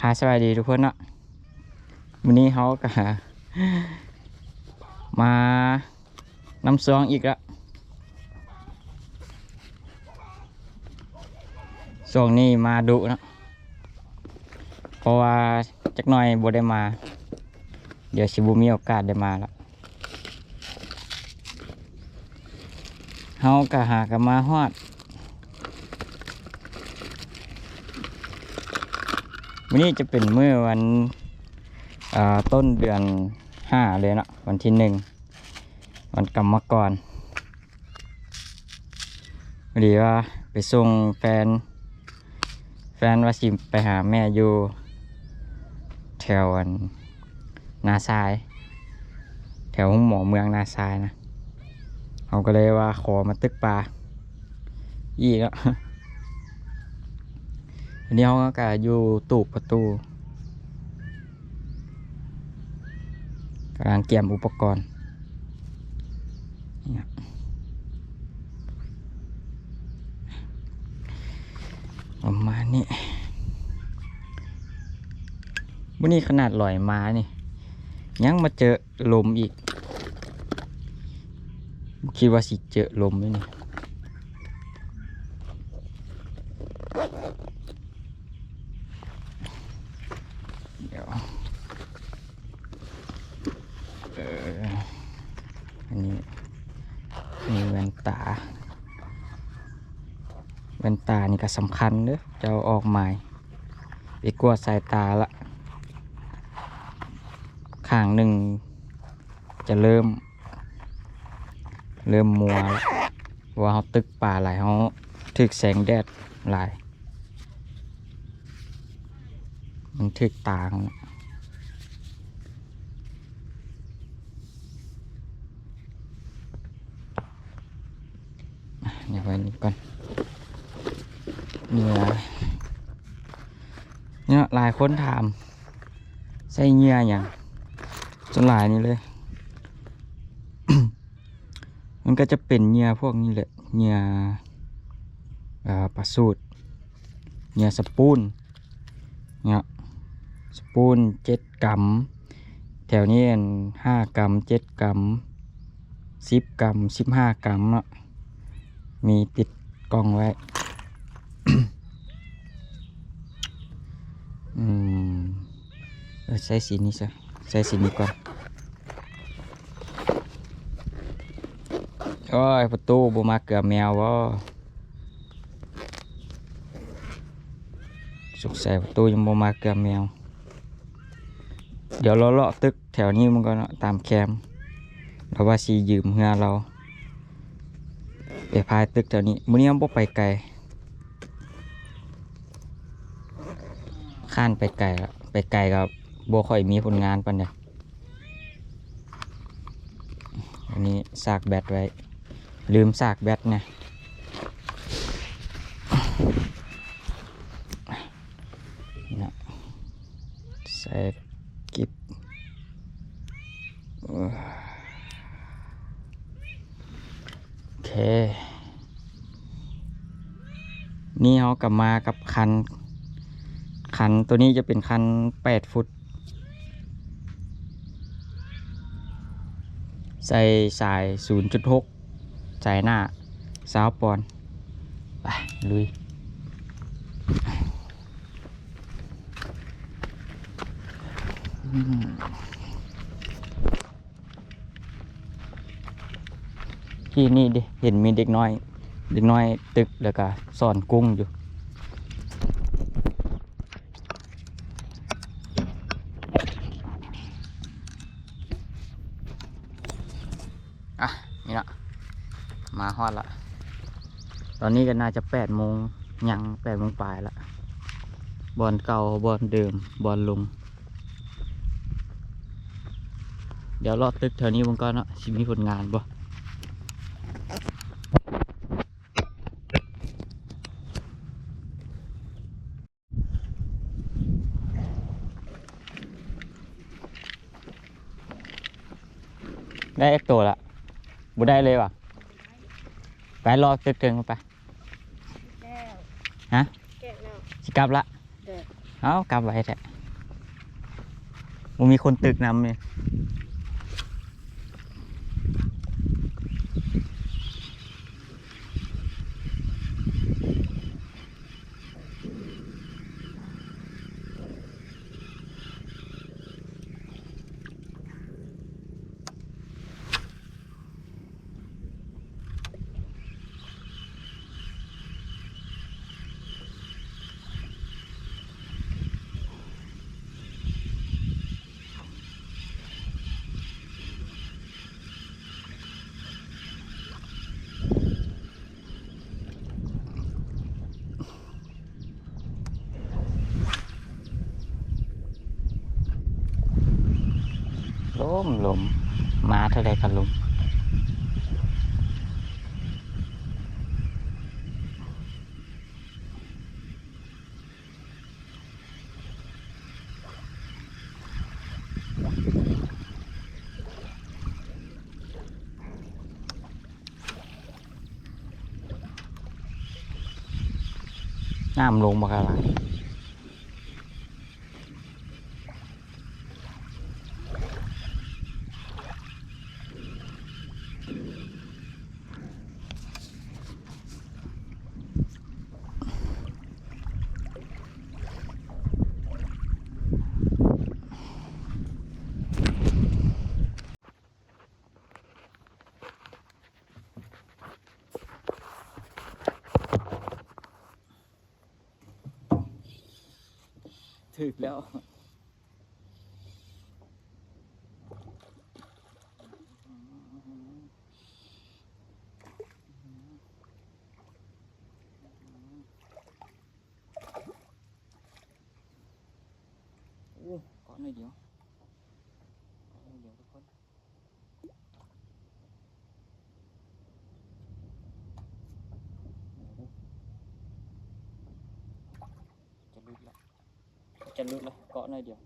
ອາ ສະບາຍດີທຸກຄົນເນາະ, ມື້ນີ້ເຮົາກໍມານຳຊ່ວງອີກລະ. ຊ່ວງນີ້ມາດຸເນາະ ເພາະວ່າຈັກໜ່ອຍບໍ່ໄດ້ມາ, ດຽວຊິບໍ່ມີໂອກາດໄດ້ມາລະ. ເຮົາກໍຫາກໍມາຮອດ. ມື້ນີ້ຈະເປັນມື້ວັນ ເອີ ຕົ້ນເດືອນຫ້າເລີຍເນາະ, ວັນທີໜຶ່ງ ວັນກຳມະກອນ. ພໍດີວ່າໄປສົ່ງແຟນ, ແຟນວ່າຊິໄປຫາແມ່ຢູ່ແຖວອັນນາຊາຍ, ແຖວໂຮງໝໍເມືອງນາຊາຍນະ. ເຮົາກໍເລີຍວ່າຂໍມາຕຶກປາອີກເນາະ. ອັນນີ້ເຮົາກໍຢູ່ຕູກປະຕູ. ກຳລັງກຽມອຸປະກອນ ປະມານນີ້. ມື້ນີ້ຂະໜາດລອຍມານີ້ ຍັງມາເຈີລົມອີກ. ບໍ່ຄິດວ່າຊິເຈີລົມເລີຍນີ້. ດຽວ ເອີ ອັນນີ້ມີແວ່ນຕາ, ແວ່ນຕານີ້ກໍສຳຄັນເດີ້ ເຈົ້າອອກມາໄປກວດສາຍຕາລະ ຂ້າງໜຶ່ງຈະເລີ່ມ ເລີ່ມມົວລະ ເພາະວ່າເຮົາຕຶກປາຫຼາຍ, ເຮົາຖືກແສງແດດຫຼາຍ ມັນຖືກຕາເຮົາ. ດຽວໄວ້ນີ້ກ່ອນ ເຫຍື່ອ ເຫຍື່ອ ຫຼາຍຄົນຖາມ ໃຊ້ເຫຍື່ອຫຍັງ? ສ່ວນຫຼາຍນີ້ເລີຍ ມັນກໍຈະເປັນເຫຍື່ອພວກນີ້ແຫຼະ ເຫຍື່ອ ເອີ ປາສູດ ເຫຍື່ອສະປູນເນາະ, ສະປູນເຈັດກຳ ແຖວນີ້ອັນຫ້າກຳ ເຈັດກຳ ສິບກຳ ສິບຫ້າກຳເນາະ. ມີຕິດກ້ອງໄວ້. ອືມ ເອີ ໃສ່ສີນີ້ຊະ ໃສ່ສີນີ້ກ່ອນ. ໂອ້ຍ ປະຕູບໍ່ມາເກືອແມວບໍ? ສົງໄສປະຕູຍັງບໍ່ມາເກືອແມວ. ດຽວເລາະໆຕຶກ ແຖວນີ້ມັນກໍເນາະ ຕາມແຄມ ລາວວ່າຊິຢືມເຮືອລາວໄປພາຍຕຶກແຖວນີ້. ມື້ນີ້ເຮົາບໍ່ໄປໄກ ຄ້ານໄປໄກລະ ໄປໄກກໍບໍ່ຄ່ອຍມີຜົນງານປານໃດ. ອັນນີ້ສາກແບັດໄວ້ ລືມສາກແບັດນະ. ນີ້ນະ ໃສ່ກິບ ໂອເຄ ນີ້ເຮົາກໍມາກັບຄັນ ຄັນໂຕນີ້ຈະເປັນຄັນແປດຟຸດ ໃສ່ສາຍສູນຈຸດຫົກ ສາຍໜ້າຊາວປອນ. ໄປ ລຸຍ. ອືມ ທີ່ນີ້ເດ ເຫັນມີເດັກນ້ອຍ ເດັກນ້ອຍຕຶກ ແລ້ວກະສອນກຸ້ງຢູ່. ອ່ະ ນີ້ລະ ມາຮອດລະ. ຕອນນີ້ກໍໜ້າຈະແປດໂມງ ຍັງແປດໂມງປາຍລະ. ບ່ອນເກົ່າ ບ່ອນເດີມ ບ່ອນລົງ. ດຽວເລາະຕຶກແຖວນີ້ເບິ່ງກ່ອນເນາະ ຊິມີຜົນງານບໍ່. ໄດ້ຈັກໂຕລະ? ບໍ່ໄດ້ເລີຍຫວາ? ໄປເລາະຕຶກເທິງໄປ. ແກ້ວ ຮະ? ແກ້ວແລ້ວ ຊິກັບລະ? ເດີ ເອົ້າ ກັບໄວແທ້. ບໍ່ມີຄົນຕຶກນຳນີ້. ລົມ ລົມ ມາເທື່ອໃດກໍລົມ. ນ້ຳລົງບັກຫຼາຍ. ຖືກແລ້ວ. ໂອ້ ເກາະໜ້ອຍດຽວ ເກາະໜ້ອຍດຽວທຸກຄົນ. ໂອ້ໂຫ ຈະຫຼຸດລະ ຈະຫຼຸດລະ ເກາະໜ້ອຍດຽວ.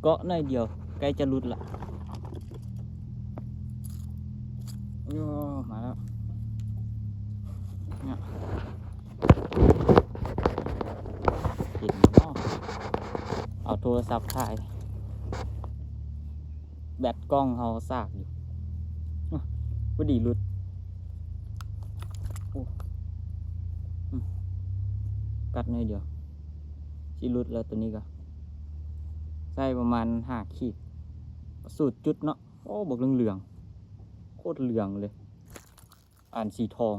ເກາະໜ້ອຍດຽວ ໃກ້ຈະຫຼຸດລະ. ໂອ້ ມາແລ້ວ ເຫັນບໍ່ເນາະ? ເອົາໂທລະສັບຖ່າຍ ແບັດກ້ອງເຮົາສາກຢູ່ ພໍດີຫຼຸດ. ໂອ້ ອືມ ກັດໜ້ອຍດຽວ ຊິຫຼຸດແລ້ວ. ໂຕນີ້ກໍໃສ່ປະມານຫ້າຂີດ ສູດຈຸດເນາະ. ໂອ້ ບັກເຫຼືອງໆ ໂຄດເຫຼືອງເລີຍ ອັນສີທອງ.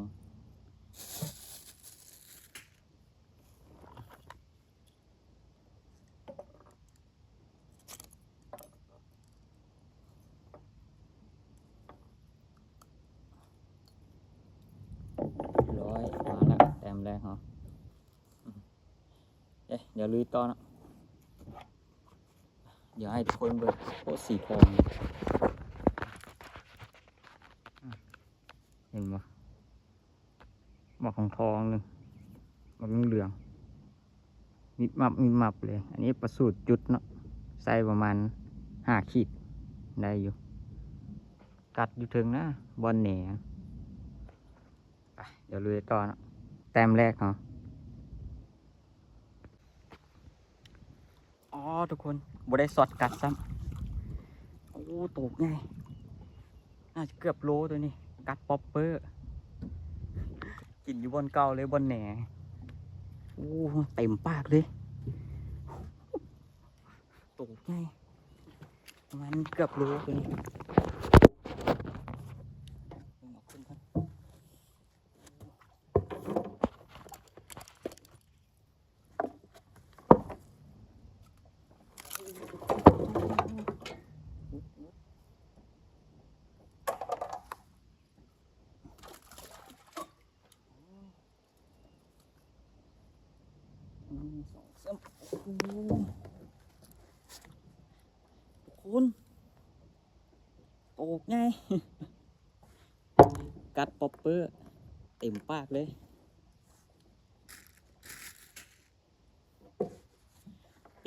ຮ້ອຍ ມາລະ ແຕ້ມແລກເຮົາ. ເອີ ດຽວລຸຍຕໍ່ເນາະ ດຽວໃຫ້ທຸກຄົນເບິ່ງ. ໂອ້ ສີທອງ ເຫັນບໍ່? ບັກທອງໆ ໜຶ່ງ ບັກເຫຼືອງໆ ມິບມັບມິບມັບເລີຍ. ອັນນີ້ປະສູດຈຸດເນາະ ໃສ່ປະມານຫ້າຂີດ ໄດ້ຢູ່. ກັດຢູ່ເທິງນະ ບ່ອນແໜ. ໄປ ດຽວລຸຍຕໍ່ເນາະ ແຕ້ມແລກເຮົາ. ອໍ ທຸກຄົນ ບໍ່ໄດ້ຊັອດກັດຊ້ຳ. ໂອ້ ໂຕກໃຫຍ່ ໜ້າຈະເກືອບໂລໂຕນີ້. ກັດປອບເປີ ກິນຢູ່ບ່ອນເກົ່າເລີຍ ບ່ອນແໜ. ໂອ້ ເຕັມປາກເລີຍ ໂຕກໃຫຍ່ ປະມານເກືອບໂລໂຕນີ້. ເອົາຂຶ້ນກ່ອນ. ໜຶ່ງ ສອງ ສາມ ໂອ້ໂຫ ທຸກຄົນ ໂຕກໃຫຍ່. ກັດປອບເປີ ເຕັມປາກເລີຍ.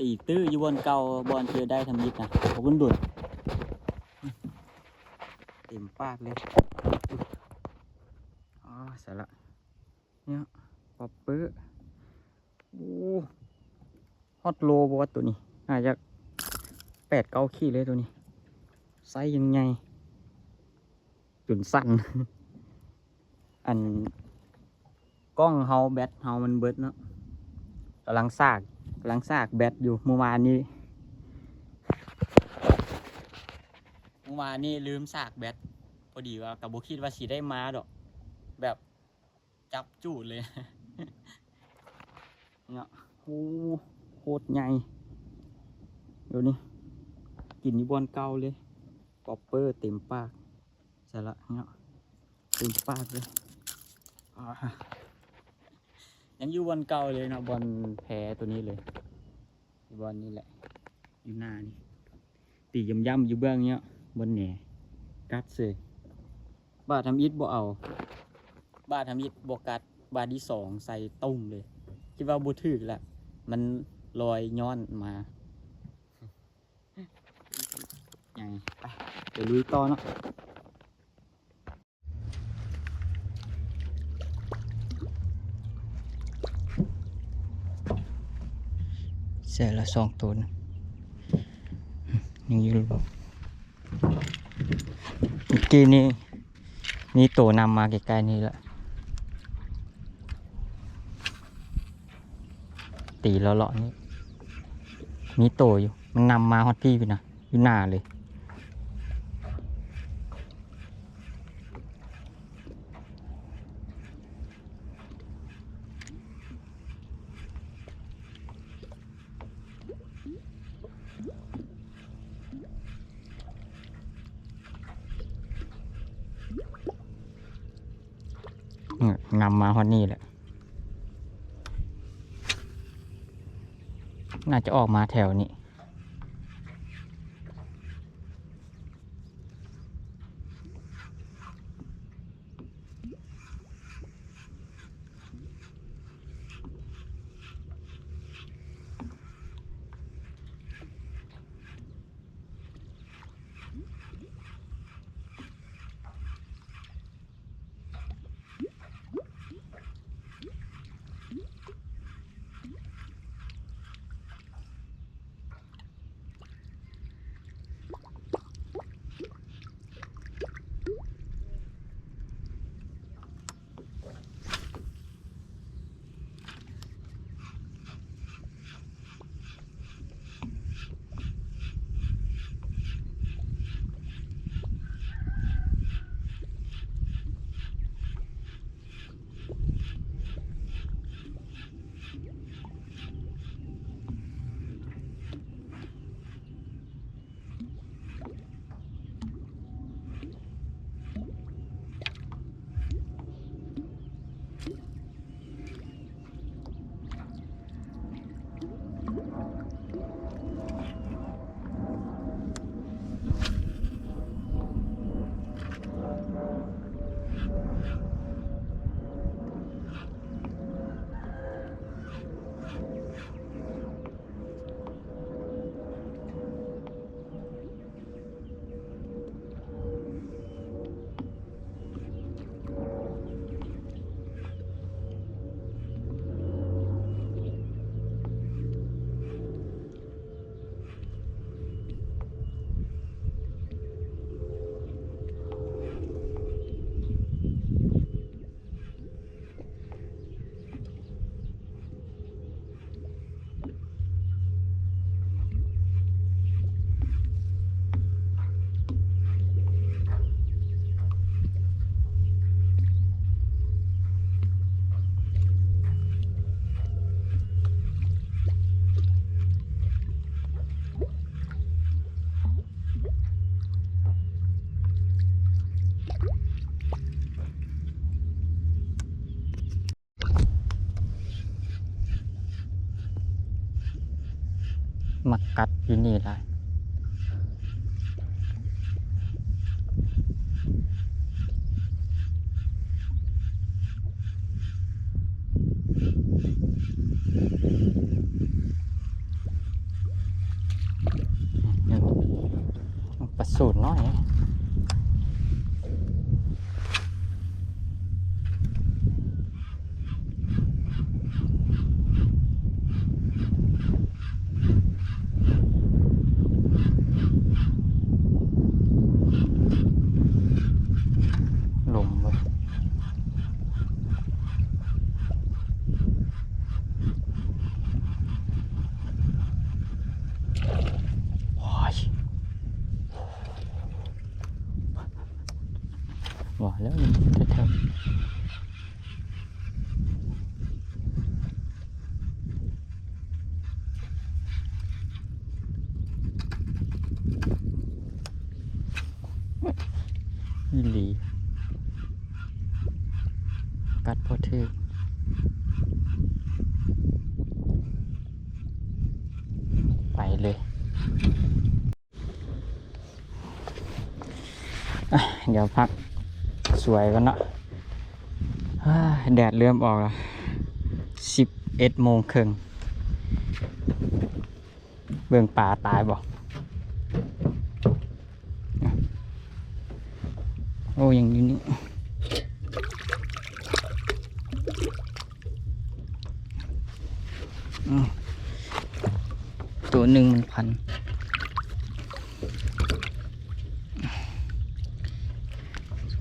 ຕີຕື້ຢູ່ບ່ອນເກົ່າ ບ່ອນທີ່ໄດ້ທຳອິດນະ ບໍ່ດົນໆ ເຕັມປາກເລີຍ. ອໍ ໃສ່ລະ ເນາະ ປອບເປີ. ໂອ້ ຮອດໂລບໍ່ວະໂຕນີ້? ໜ້າຈະແປດເກົ້າຂີດເລີຍໂຕນີ້ ໄຊຍັງໃຫຍ່ ຈົນສັ່ນ. ອັນ ກ້ອງເຮົາ ແບັດເຮົາມັນເບິດເນາະ ກຳລັງສາກ ກຳລັງສາກແບັດຢູ່. ມື້ວານນີ້ ມື້ວານນີ້ລືມສາກແບັດ ພໍດີວ່າກໍບໍ່ຄິດວ່າຊິໄດ້ມາດອກ ແບບ ຈັບຈູດເລີຍເນາະ. ໂອ້ ໂຄດໃຫຍ່ ດຽວນີ້ກິນຢູ່ບ່ອນເກົ່າເລີຍ ປອບເປີເຕັມປາກ ໃສ່ລະເນາະ ເຕັມປາກເລີຍ. ອາ ຍັງຢູ່ບ່ອນເກົ່າເລີຍເນາະ ບ່ອນແພໂຕນີ້ເລີຍ ຢູ່ບ່ອນນີ້ແຫຼະ ຢູ່ໜ້ານີ້. ຕີຢ້ຳໆຢູ່ເບື້ອງນີ້ເນາະ ບ່ອນແໜ ກັດເສີຍ. ບາດທຳອິດບໍ່ເອົາ ບາດທຳອິດບໍ່ກັດ ບາດທີສອງໃສ່ຕຸ້ມເລີຍ. ຄິດວ່າບໍ່ຖືກລະ ມັນລອຍຍ້ອນມາ. ຍັງ ໄປ ໄປລຸຍຕໍ່ເນາະ. ໃສ່ລະສອງໂຕນະ ຍັງຢູ່. ເມື່ອກີ້ນີ້ມີໂຕນຳມາໃກ້ໆນີ້ລະ ຕີເລາະໆນີ້ ມີໂຕຢູ່ ມັນນຳມາຮອດພີ້ພຸ້ນນະ ຢູ່ໜ້າເລີຍ. ອືມ ນຳມາຮອດນີ້ແຫຼະ ໜ້າຈະອອກມາແຖວນີ້. ມັກກັດຢູ່ນີ້ຫຼາຍ. ສູນນ້ອຍ ລົມເວີຍ. ໂອ້ຍ ວ່າແລ້ວ ແຖວໆ ອີ່ຫຼີ ກັດບໍ່ຖືກ ໄປເລີຍ. ອ່ະ ດຽວພັກສວຍກ່ອນເນາະ ແດດເລີ່ມອອກແລ້ວ ສິບເອັດໂມງເຄິ່ງ ເບິ່ງປາຕາຍບໍ່. ໂອ້ ຍັງຢູ່ນີ້ ໂຕໜຶ່ງມັນພັນ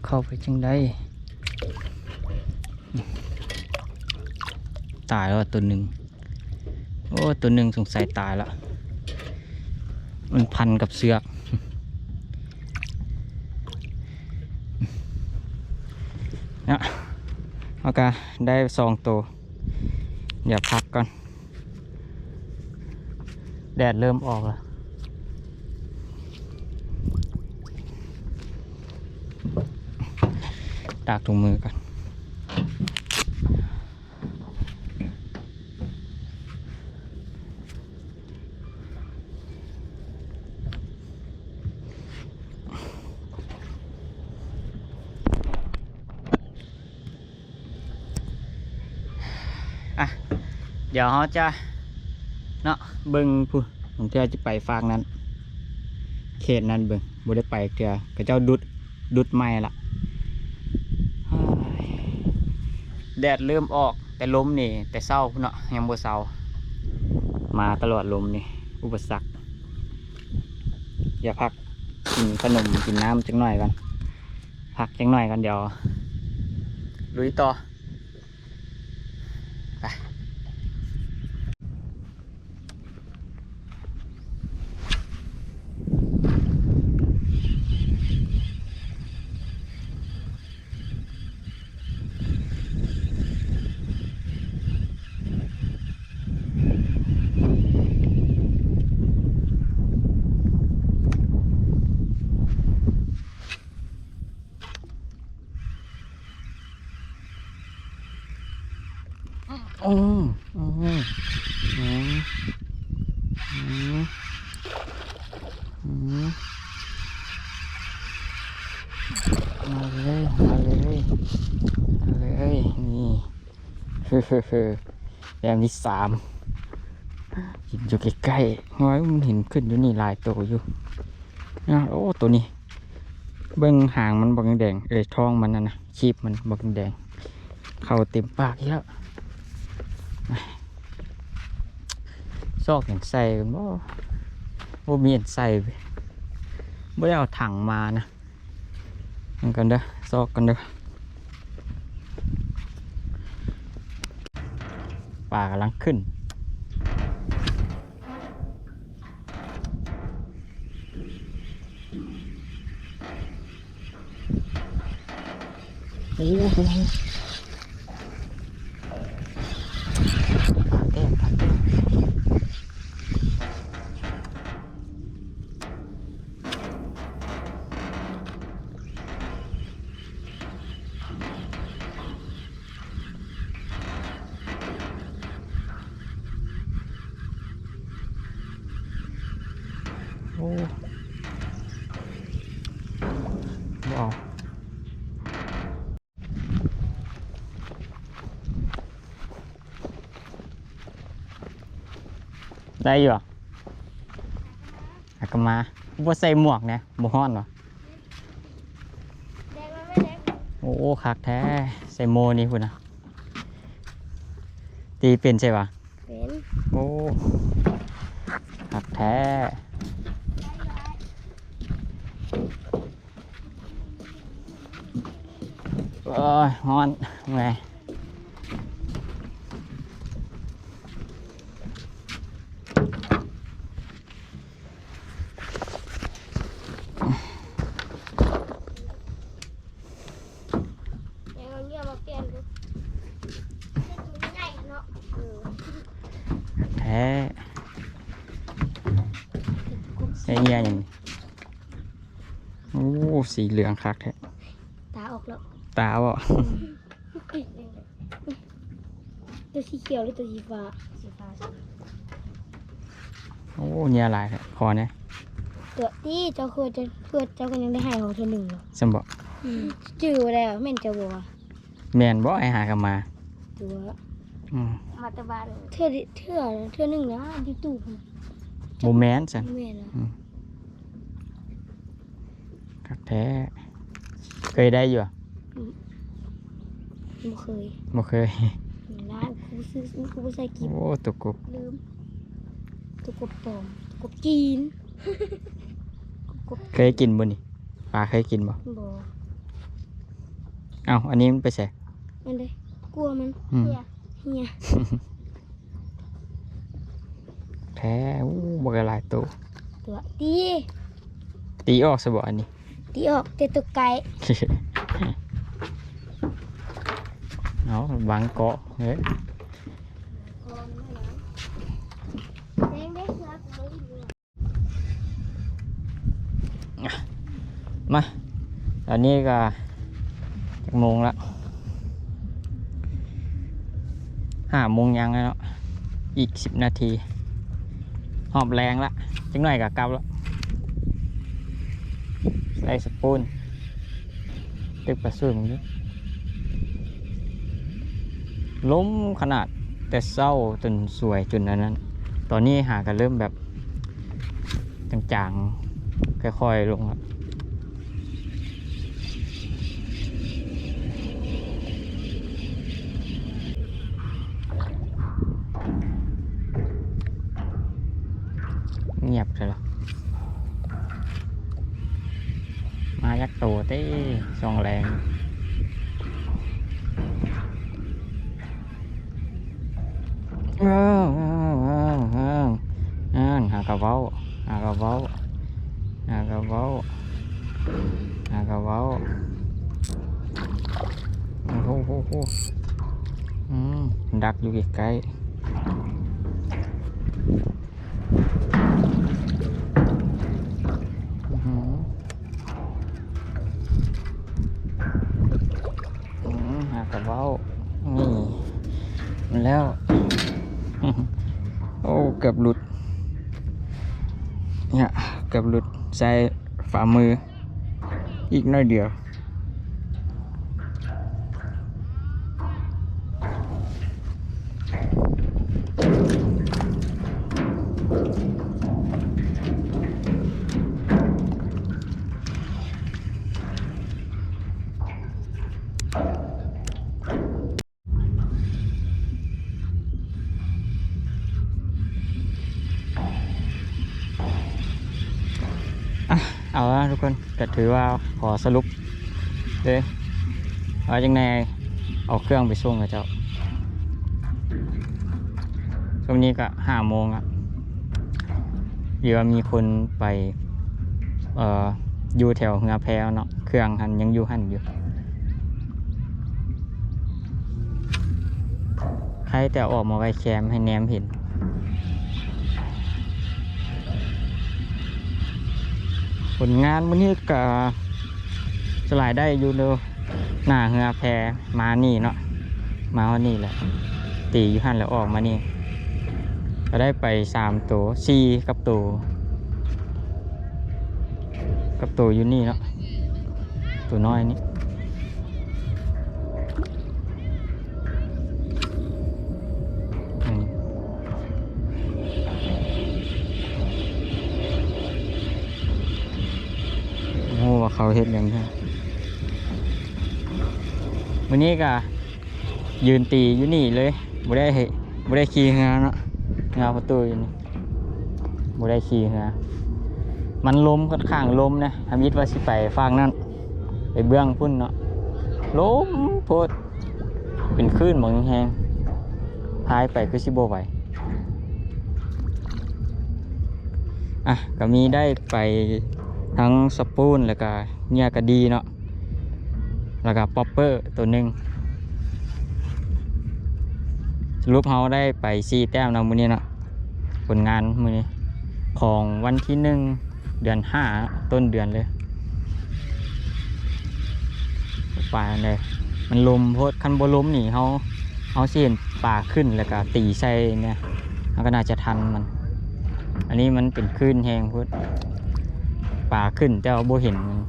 ເຂົ້າໄປຈັ່ງໃດ ຕາຍແລ້ວໂຕໜຶ່ງ. ໂອ້ ໂຕໜຶ່ງສົງໄສຕາຍລະ ມັນພັນກັບເຊືອກນະ. ເຮົາກະໄດ້ສອງໂຕ ດຽວພັກກ່ອນ ແດດເລີ່ມອອກລະ ຕາກຖົງມືກ່ອນ. ອ່ະ ດຽວເຮົາຈະເນາະ ເບິ່ງພຸ້ນ ບາງເທື່ອຈະໄປຟາກນັ້ນ ເຂດນັ້ນເບິ່ງ ບໍ່ໄດ້ໄປເທື່ອ ເຂົາເຈົ້າດຸດ ດຸດໃໝ່ລະ. ແດດເລີ່ມອອກ ແຕ່ລົມນີ້ແຕ່ເຊົ້າພຸ້ນເນາະ ຍັງບໍ່ເຊົາ ມາຕະຫຼອດລົມນີ້ ອຸປະສັກ. ດຽວພັກກິນຂະໜົມກິນນ້ຳຈັກໜ່ອຍກ່ອນ ພັກຈັກໜ່ອຍກ່ອນ ດຽວລຸຍຕໍ່ ໄປ. ໂອ້ ໂອ້ ໂອ້ ໂອ້ ໂອ້ ມາເລີຍ ມາເລີຍ ມາເລີຍ ນີ້ ແຕ້ມທີສາມ ຢູ່ໃກ້ໆ ໂອ້ຍ ມັນເຫັນຂຶ້ນຢູ່ນີ້ຫຼາຍໂຕຢູ່ນະ. ໂອ້ ໂຕນີ້ ເບິ່ງຫາງມັນບັກແດງໆ ເອີຍ ທ້ອງມັນຫັ້ນນະ ຄີບມັນບັກແດງໆ ເຂົ້າເຕັມປາກອີກແລ້ວ. ຊອກຫຍັງໃສ່ກັນບໍ່? ບໍ່ມີອັນໃສ່ເວີຍ ບໍ່ໄດ້ເອົາຖັງມານະ. ເບິ່ງກັນເດີ ຊອກກັນເດີ ປາກຳລັງຂຶ້ນ. ໂອ້ໂຫ ປາແຕກ ປາແຕກ. ໂອ້ ບໍ່ເອົາ ໄດ້ຢູ່. ກະມາ ບໍ່ໃສ່ໝວກແດ່ ບໍ່ຮ້ອນຫວາ? ໂອ້ ຄັກແທ້ ໃສ່ໂມນີ້ພຸ້ນນະ ຕີເປັນໃຊ່ຫວາ? ເປັນ ໂອ້ ຄັກແທ້. ໂອ້ຍ ຮ້ອນ ເມື່ອຍ. ເອົາເຫຍື່ອມາປ່ຽນດູ ເຮັດຕົວໃຫຍ່ເນາະ ເອີ ແທ້ ໃສ່ເຫຍື່ອຫຍັງນີ້? ໂອ້ ສີເຫຼືອງຄັກແທ້ ຕາອອກແລ້ວ ຕາເບາະ? ອືມ ຕົວສີຂຽວຫຼືຕົວສີຟ້າ? ສີຟ້າ. ໂອ້ ເຫຍື່ອຫຼາຍແທ້ ຂໍແດ່ ຕົວະຕິ ເຈົ້າຄື ເພື່ອເຈົ້າກໍຍັງໄດ້ໃຫ້ເຮົາເທື່ອໜຶ່ງເນາະ ຊັ້ນເບາະ? ອືມ ຈື່ແລ້ວ ແມ່ນເຈົ້າບໍ່ວະ? ແມ່ນບໍ່ ອ້າຍຫາກັບໝາ? ຕົວະ ອືມ ມາແຕ່ບ້ານ ເທື່ອ ເທື່ອ ເທື່ອໜຶ່ງນະ ຢູ່ຕູ້ພຸ້ນ ບໍ່ແມ່ນຊັ້ນ ບໍ່ແມ່ນນະ ອືມ ຄັກແທ້ ເຄີຍໄດ້ຢູ່ຫວາ? ອືມ ບໍ່ເຄີຍ ບໍ່ເຄີຍ ນານ ກູບໍ່ຊື້ ກູບໍ່ໃສ່ກິບ ໂອ້ ຕົວກົບ ລືມ ຕົວກົບປອມ ຕົວກົບຈີນ ກົບ ເຄີຍກິນບໍ່ນີ້? ປາເຄີຍກິນບໍ່? ບໍ່. ເອົ້າ ອັນນີ້ມັນໄປໃສ? ອັນໃດ? ກົວມັນ ອືມ ເຫື່ອ ເຫື່ອ ແທ້. ໂອ້ ບັກຫຼາຍໂຕ ຕົວະຕິ ຕີອອກຊະບໍ່ອັນນີ້? ຕີອອກແຕ່ຕົວໄກ່ ເອົາ ບັງເກາະເອີຍ. ມາ ຕອນນີ້ກໍຈັກໂມງລະ? ຫ້າໂມງຍັງແລ້ວເນາະ ອີກສິບນາທີ ຮອບແລງລະ ຈັກໜ້ອຍກໍກັບລະ ໄລ່ສະປູນ ຕຶກປາສູນເບິ່ງດູ ລົມຂະໜາດ ແຕ່ເຊົ້າຈົນສວຍ ຈົນອັນນັ້ນ ຕອນນີ້ຫາກໍເລີ່ມແບບຈາງໆ ຄ່ອຍໆລົງລະ. ງຽບແທ້ລະ ມາຈັກໂຕເຕ້ ຊ່ວງແລງ. ເອີ ເອີ ເອີ ເອີ ນັ້ນ ຫາກະເວົ້າ ຫາກະເວົ້າ ຫາກະເວົ້າ ຫາກະເວົ້າ ໂອ້ໂຫ ໂຫ ໂຫ ອືມ ດັກຢູ່ໃກ້ໆ ອືຫື ອືມ ຫາກະເວົ້າ ນີ້ ແລ້ວ ໂອ້ ເກືອບຫຼຸດ ເນຍ ເກືອບຫຼຸດ ໃສ່ຝ່າມື ອີກໜ້ອຍດຽວ. ອ່ະ ເອົາລະທຸກຄົນ ກະຖືວ່າຂໍສະຫຼຸບເດ້ ວ່າຈັ່ງໃດ ເອົາເຄື່ອງໄປສົ່ງເຂົາເຈົ້າ ຊ່ວງນີ້ກະຫ້າໂມງລະ ຫຼືວ່າມີຄົນໄປ ເອີ ຢູ່ແຖວເຮືອແພເນາະ ເຄື່ອງຫັ້ນຍັງຢູ່ຫັ້ນຢູ່ ໃຄ່ແຕ່ອອກມາໄວ້ແຄມໃຫ້ແນມເຫັນ. ຜົນງານມື້ນີ້ກະສະຫຼາຍໄດ້ຢູ່ເດີ ໜ້າເຮືອແພມານີ້ເນາະ ມາຮອດນີ້ແຫຼະ ຕີຢູ່ຫັ້ນແລ້ວອອກມານີ້ ກະໄດ້ໄປສາມໂຕ ສີ່ກັບໂຕ ກັບໂຕຢູ່ນີ້ເນາະ ໂຕນ້ອຍນີ້ ອືມ. ເຂົາເຮັດຫຍັງແທ້? ມື້ນີ້ກະຢືນຕີຢູ່ນີ້ເລີຍ ບໍ່ໄດ້ ບໍ່ໄດ້ຂີ່ເຮືອເນາະ ເຮືອປະຕູຢູ່ນີ້ ບໍ່ໄດ້ຂີ່ເຮືອ ມັນລົມ ຂ້ອນຂ້າງລົມນະ ທຳອິດວ່າຊິໄປຟາກນັ້ນ ໄປເບື້ອງພຸ້ນເນາະ ລົມໂພດ ເປັນຄື້ນບັກແຮງ ພາຍໄປຄືຊິບໍ່ໄຫວ. ອ່ະ ກະມີໄດ້ໄປທັງສະປູນ ແລ້ວກະເຫຍື່ອກະດີເນາະ ແລ້ວກະປັອບເປີໂຕໜຶ່ງ. ສະຫຼຸບເຮົາໄດ້ໄປສີ່ແຕ້ມເນາະມື້ນີ້ເນາະ ຜົນງານມື້ນີ້ ຂອງວັນທີໜຶ່ງ ເດືອນຫ້າ ຕົ້ນເດືອນເລີຍ. ປາໄດ້ ມັນລົມໂພດ ຄັນບໍ່ລົມນີ້ ເຮົາ ເຮົາຊິເຫັນປາຂຶ້ນ ແລ້ວກະຕີໃສ່ນະ ເຮົາກະໜ້າຈະທັນມັນ. ອັນນີ້ມັນເປັນຄື້ນແຮງໂພດ ປາຂຶ້ນແຕ່ວ່າບໍ່ເຫັນມັນ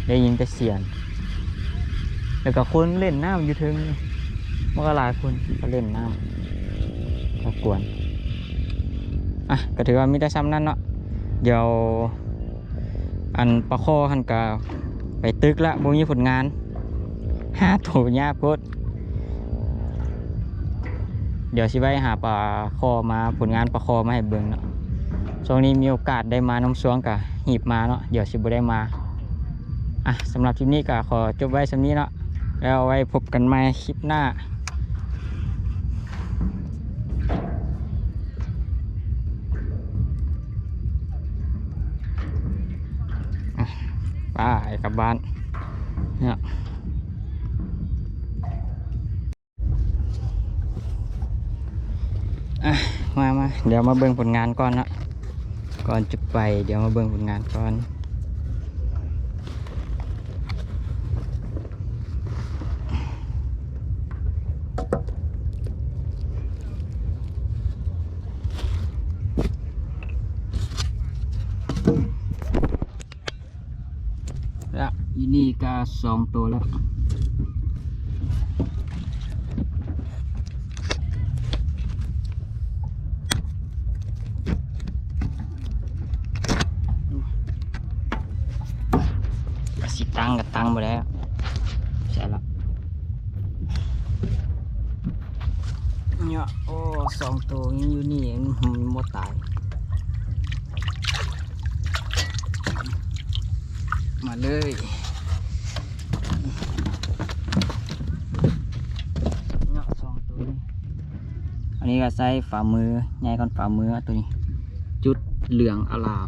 ໄດ້ຍິນແຕ່ສຽງ ແລ້ວກະຄົນຫຼິ້ນນ້ຳຢູ່ເທິງ ມັນກະຫຼາຍຄົນກະຫຼິ້ນນ້ຳ ມາກວນ. ອ່ະ ກະຖືວ່າມີແຕ່ຊ່ຳນັ້ນເນາະ ດຽວ ອັນປາຄໍ່ຫັ້ນກະໄປຕຶກລະ ບໍ່ມີຜົນງານ ຫາໂຕຍາກໂພດ. ດຽວຊິໄວ້ຫາປາຄໍ່ມາ ຜົນງານປາຄໍ່ມາໃຫ້ເບິ່ງເນາະ. ຊ່ວງນີ້ມີໂອກາດໄດ້ມານ້ຳຊວງກະຮີບມາເນາະ ດຽວຊິບໍ່ໄດ້ມາ. ອ່ະ ສຳລັບຄລິບນີ້ກະຂໍຈົບໄວ້ຊ່ຳນີ້ເນາະ ແລ້ວໄວ້ພົບກັນໃໝ່ຄລິບໜ້າ. ອ່ະ ໄປກັບບ້ານເນາະ. ອ່ະ ມາ ມາ ດຽວມາເບິ່ງຜົນງານກ່ອນເນາະ ກ່ອນຈະໄປ ດຽວມາເບິ່ງຜົນງານກ່ອນ. ລະ ອີ່ນີ້ກະສອງໂຕລະ ກະຊິຕັ້ງກະຕັ້ງບໍ່ໄດ້ ໃສ່ລະ ເນາະ. ໂອ້ ສອງໂຕຍັງຢູ່ນີ້ ມັນບໍ່ຕາຍ. ມາເລີຍ ເນາະ ສອງໂຕນີ້. ອັນນີ້ກະໃຊ້ຝ່າມື ໃຫຍ່ກ່ອນຝ່າມື ໂຕນີ້ ຈຸດເຫຼືອງອາລາມ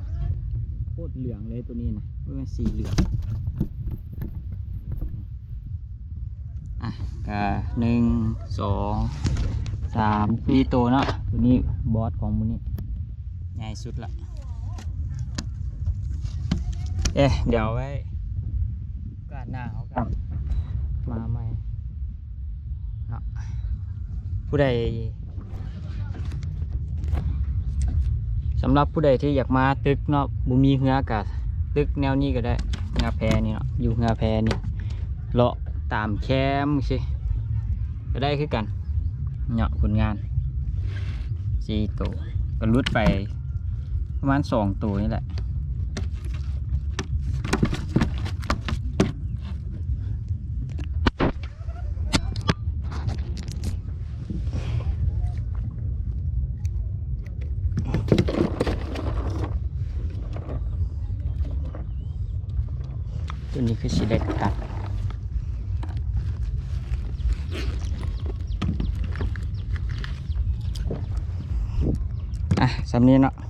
ໂຄດເຫຼືອງເລີຍໂຕນີ້ນະ ເບິ່ງສີເຫຼືອງ. ອ່ະ ກະ ໜຶ່ງ ສອງ ສາມ ສີ່ໂຕເນາະ ໂຕນີ້ບອສຂອງມື້ນີ້ ໃຫຍ່ສຸດລະ. ເອະ ດຽວໄວ້ໂອກາດໜ້າເຮົາກະມາໃໝ່ເນາະ ຜູ້ໃດ ສຳລັບຜູ້ໃດທີ່ຢາກມາຕຶກເນາະ ບໍ່ມີເຮືອກະຕຶກແນວນີ້ກະໄດ້ ເຮືອແພນີ້ເນາະ ຢູ່ເຮືອແພນີ້ ເລາະຕາມແຄມຊີ້ກະໄດ້ຄືກັນເນາະ. ຜົນງານສີ່ໂຕ ກະຫຼຸດໄປປະມານສອງໂຕນີ້ແຫຼະ. ໂຕນີ້ຄືຊິໄດ້ຕັດ ອ່ະ ສ່ຳນີ້ເນາະ.